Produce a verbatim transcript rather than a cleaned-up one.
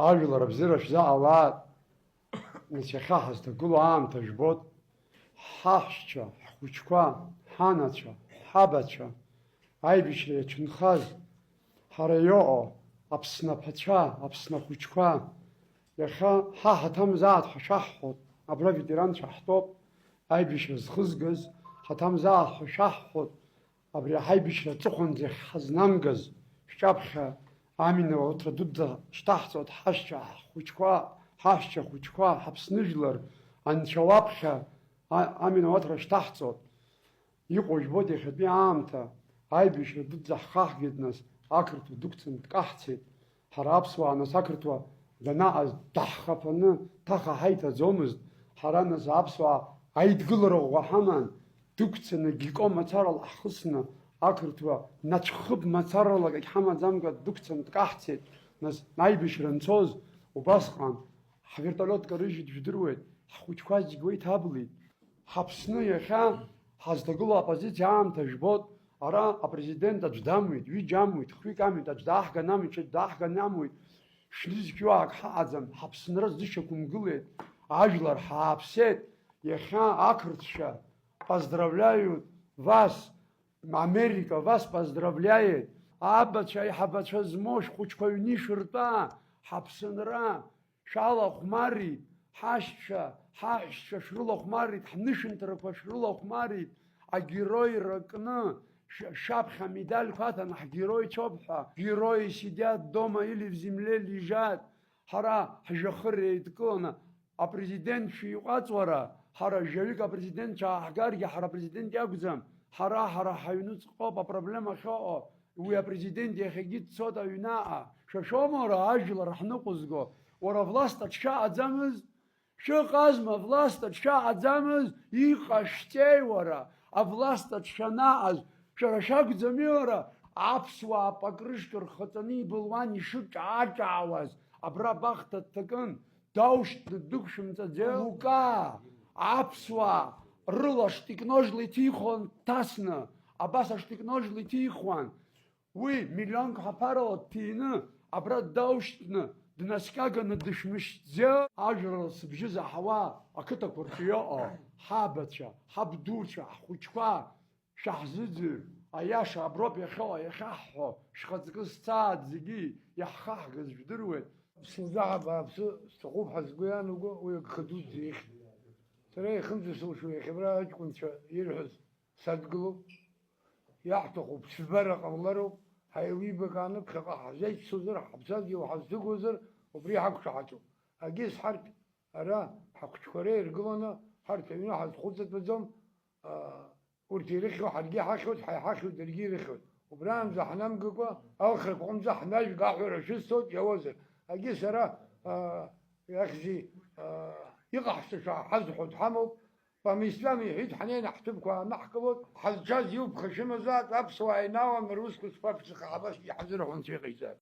Ажәлар абзиара шәзаҟалааит, нас иахьа ҳазҭагылоу аамҭа жәбоит, ҳаҳәшьцәа, ҳхәыҷқәа, ҳанацәа, ҳабацәа, аибашьра иацәынхаз, ҳара иҟоу Аԥсны аԥацәа, Аԥсны ахәыҷқәа, иахьа ҳа ҳаҭамзааит ҳәа шәаҳҳәоит, абра ветеранцәа ҳтәоуп, аибашьра зхызгаз, ҳаҭамзааит ҳәа шәаҳҳәоит, абри аҳаибашьра аҵыхәанӡа иахьҳазнамгаз, шәҿаԥхьа аминауаҭра дуӡӡа шьҭаҳҵоит, ҳашьцәа, ҳхәыҷқәа, ҳаҳәшьцәа хәыҷқәа, ҳаԥсныжәлар, анцәа уаԥхьа а-, аминауаҭра шьҭаҳҵоит. Иҟоу жәбоит иахьатәи аамҭа, аибашьра дуӡӡа ҳхаҳгеит нас, ақырҭуа дықәцаны дкаҳцеит. Ҳара аԥсуаа нас ақырҭуа данаҟаз даҳхаԥаны ҭаха ҳаиҭаӡомызт, ҳара нас аԥсуаа аидгылара ӷәӷәа ҳаман, дықәцаны гико мацарала ҳхысны, ақырҭуа нацәхыб мацаралак егьҳамаӡамкәа дықәцаны дкаҳцеит, нас аибашьра анцоз убасҟан ҳвертолиот карыжьит, жәдыруеит, ҳхәыҷқәа зегь уа иҭаблит. Ҳаԥсны иахьа ҳазҭагылоу аоппозициа аамҭа жәбоит, ара апрезидент аӡә дамуит, ҩыџьа амуит, хҩык амуит, аӡә дааҳган амуит, ҽаӡә дааҳган амуит, шәнызқьуаак ҳаҟаӡам, ҳаԥсынра зышьақәымгылеит, ажәлар ҳааԥсеит, иахьа ақырҭцәа, поздравляют вас, Америка вас поздравляет, абацәа, аиҳабацәа змоу шәхәыҷқәа аҩны ишәыртәа, ҳаԥсынра, шәалахәмарит, ҳашьцәа, ҳаҳәшьцәа шәрылахәмарит, ҳнышәынҭрақәа шәрылахәмарит, агероира кны, шә-, шаԥхьа амедальқәа аҭаны ҳгероицәоуп ҳәа, герои сидят дома или в земле лежат, ҳара ҳжәҩахыр еидкыланы, апрезидент шәиҟәаҵ уара, ҳара жәаҩык апрезидент ааҳгаргьы ҳара апрезидент иакәӡам, ҳара, ҳара ҳаҩнуҵҟоуп апроблема ахьыҟоу, уи апрезидент иахьагьы дцоит аҩнаҟа. Шәа шәоума уара ажәлар ҳныҟәызго? Уара власт аҿы шәаҟаӡамыз? Шәыҟазма власт аҿы шәаҟаӡамыз? Иҟашәҵеи уара? Авласт аҿы шәанаҟаз, шәара шәакәӡами уара? Аԥсуаа пакрышк рхаҵаны ибылуан ишыҿаа-ҿаауаз, абра абахҭа дҭакын, даушьҭны дықәшәымҵаӡеи? Лука, аԥсуаа рыла штыкножла иҭихуан дҭасны, абас аштыкножла иҭихуан. Уи миллионк ҳаԥарала дҭины, абра даушьҭны, днаскьаганы дышәмышьҭӡеи? Ажәлар сыбжьы заҳауа ақыҭақәа рҿы иҟоу ҳабацәа, ҳабдуцәа, ҳхәыҷқәа шәаҳзыӡырҩ, аиаша аброуп иахьыҟоу, иахьаҳҳәо, шәхаҵкы сцааит зегьы, иаҳхаҳгаз жәдыруеит. Сынӡа ҳабааԥсы сҭахуп ҳәа сгәы иаанагоу уи агха дуӡӡа ихьӡ. Сара иахьынӡасылшо иахьабра аҷкәынцәа ирҳәаз садгылоуп. Иаҳҭаху ԥсабара ҟамлароуп, ҳаилибакааны ԥхьаҟа ҳзеиццозар, ҳаԥсадгьыл ҳазҭыгозар, убри ҳақәшаҳаҭуп. Егьыс ҳарҭ ара ҳахәыҷқәа реиргыланы ҳарҭ аҩны ҳазхәыҵатәаӡом, аа, урҭ ирыхьуа ҳаргьы иҳахьуеит, ҳа иҳахьуеит даргьы ирыхьуеит. Убраанӡа ҳнамгакәа, алхрақәа аҟынӡа ҳнажәга аҳәара шәысҭоит, иауазар. Егьыс ара, аа, иахьзи, аа, иҟаҳҵаша ҳазҳәо дҳамоуп, Памислам иҳәеит, ҳнеины ҳҭыԥқәа аанаҳкылоит, ҳазшаз иуԥха шәымазааит, аԥсуаа инааланы русқәа зқәаԥсахаа абас иҳазырҳәон анцәа иҟаиҵар.